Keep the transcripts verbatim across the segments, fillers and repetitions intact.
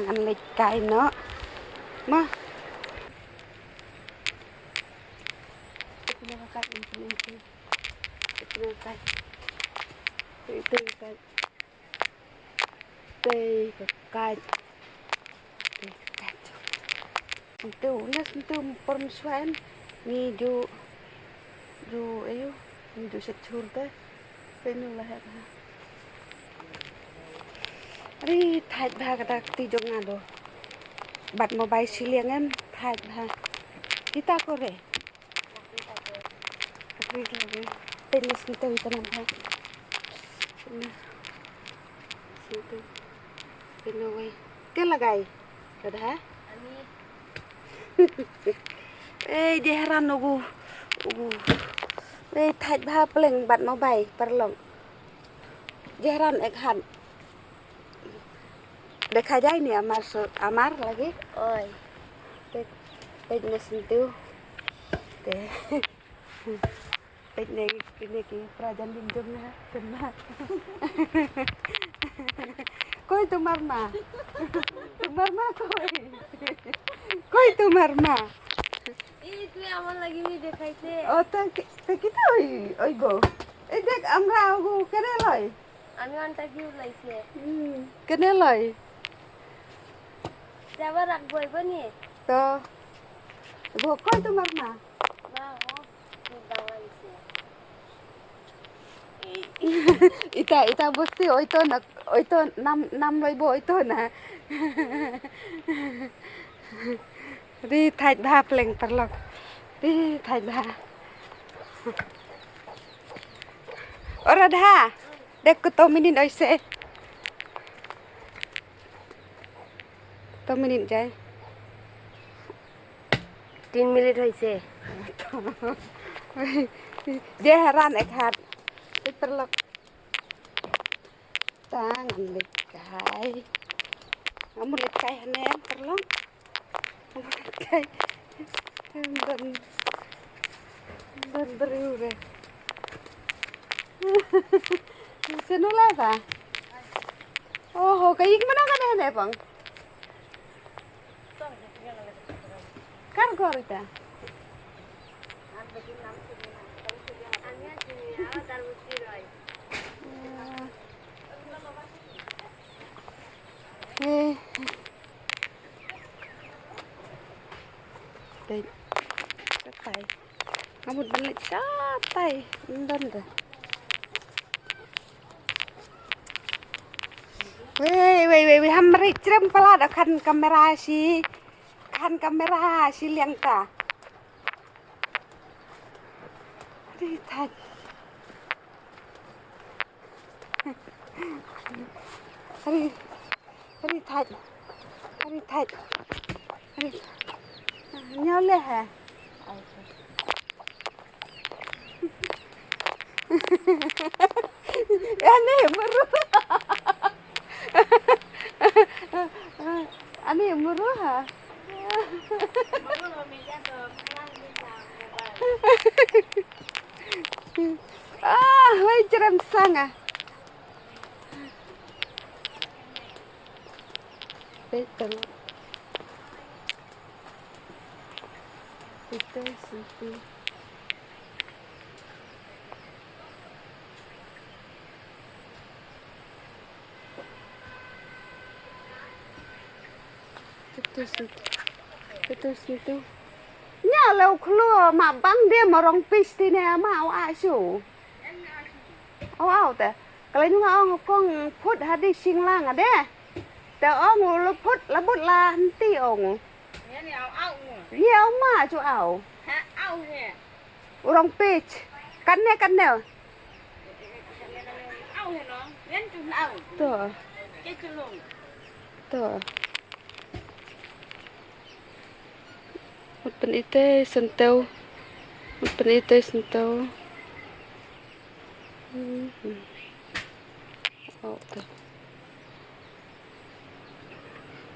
Ngan leit kai noh. Ma. Tei ka kait. Tei ka kait. Ntu, na ntu por mswaen. Ni ju, ju, ayu, ni ju sek chur te. Penu lah ha. Ri thait bha kata kti jong nga do. Bat mobile siliang em thait bha. Kita ko re. Ri ri ri. Penu sente wi tanam bha. Penu. Sente. Penu wi. Ke lagai. Kada ha? Ani. Ei, jehran ugu. Ugu. Ei, thait bha pleng bat mobile parlok. Jehran ek hat. Dekha jai ni amar so, amar lagi. Oi. Peit, peit na sentu. Te. Peit ne, ne ki prajan din jom na. Kena. Koi tu marma. Tu marma koi. Koi tu marma. Ih, tu aman lagi ni dekhai se. Oh, ta ki-, ta kita oi, oi bo. Eh, dek amra ugu kene loi. Ami anta ki ulai se. Hmm, kene loi. Jaba rak boi bani. To. Bo koi tu marma. Ma ho. Ni dawa ise. Ita, ita bosti oito na, oito nam, nam loi bo oito na. Ri thait bha pleng parlok. Ri thait bha. Ora dha. Dek ko to minin oi se. To minin jai. Tin minit hoise. Jehran ek hat. Ri parlok. Tang an leit kai. Amu leit kai hane parlok. Amu leit kai. Don, don briew re. Seno la ta? Oho, ka ïing mano kane hane pang? Kar ghor ita? Eh. Dei. Shatai. Nga mut ban leit shatai. Ym don re. Wei, wei, wei, wei, ham ri chrem palat da khan kamera shi. Khan kamera shi liang ta. Ri thait. Ri, ri thait. Ri thait. Ri. Ñiaw le ha. Ani muru. Ani muru ha. Ah, wei jerem sanga. Betul. Betul sih. Tetu situ. Tetu situ. Nya le u khlo ma bang de ma rong pis ti ne ma au a shu. Au au te. Kala nyu nga ong kong phut ha di sing lang a de. Te ong u le phut la but la nti ong. Nya ni au au ngu. Nya au ma chu au. Ha au he. U rong pis. Kan ne kan ne. To. To. Mut pynitei senteu. Mut pynitei senteu. Oh, to.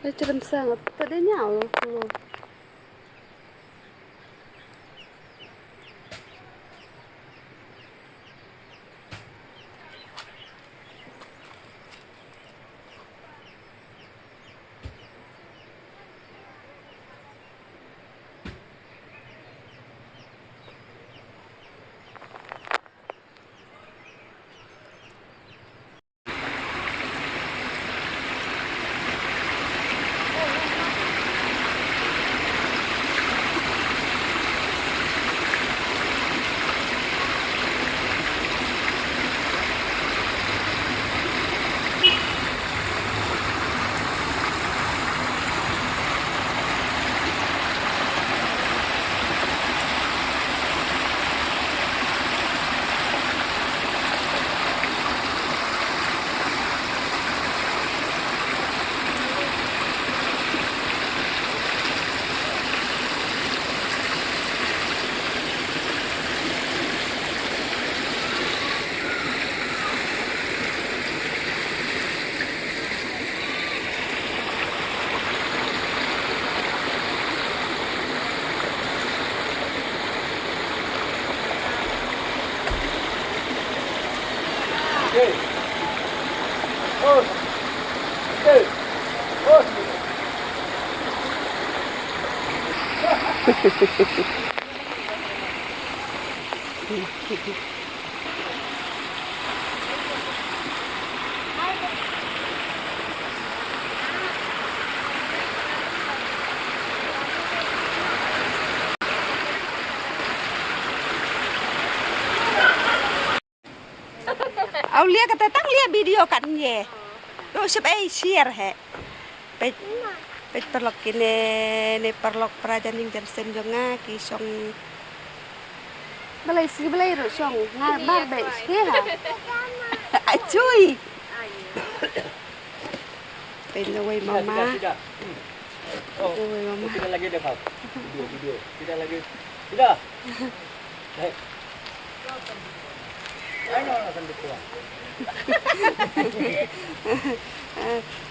Ai, cherem sang, to de nyau. Au lia kata tang lia video kan ye. Ruh sep ai share he. Peit, peit paralok kine, ne paralok para janing jan sem jong nga ki shong. Balei si balei ruh shong nga bar be ski ha. Achui. Peit na wei mama. Sida, sida. Oh, sida lagi dah kau. Video, video. Sida lagi. Sida. Baik. Ai no, no, sambil keluar.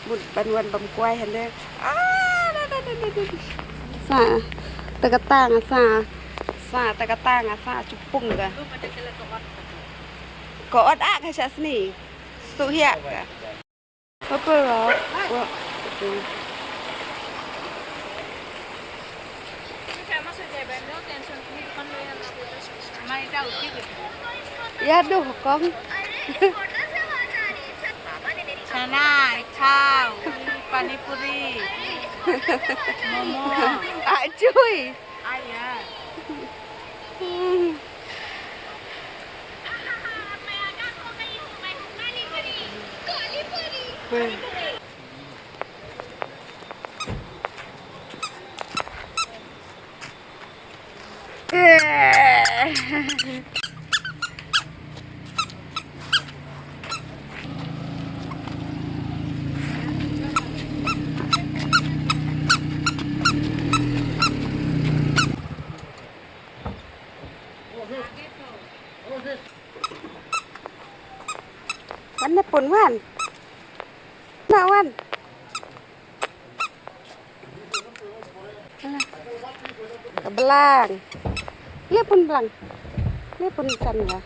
Mut ban wan bam kwai hande. Ah, da da da da da. Sa. Takatang sa. Sa takatang sa cupung ga. Ko ot a ka sha sni. Stu hiak ga. Apa lah? Wah. Ya duh kong. Chana, chow, pani puri, momo. Ah, chui. Ah, ya. Wan na pun wan. Na wan. Ka blang. Le pun blang. Le pun chan la.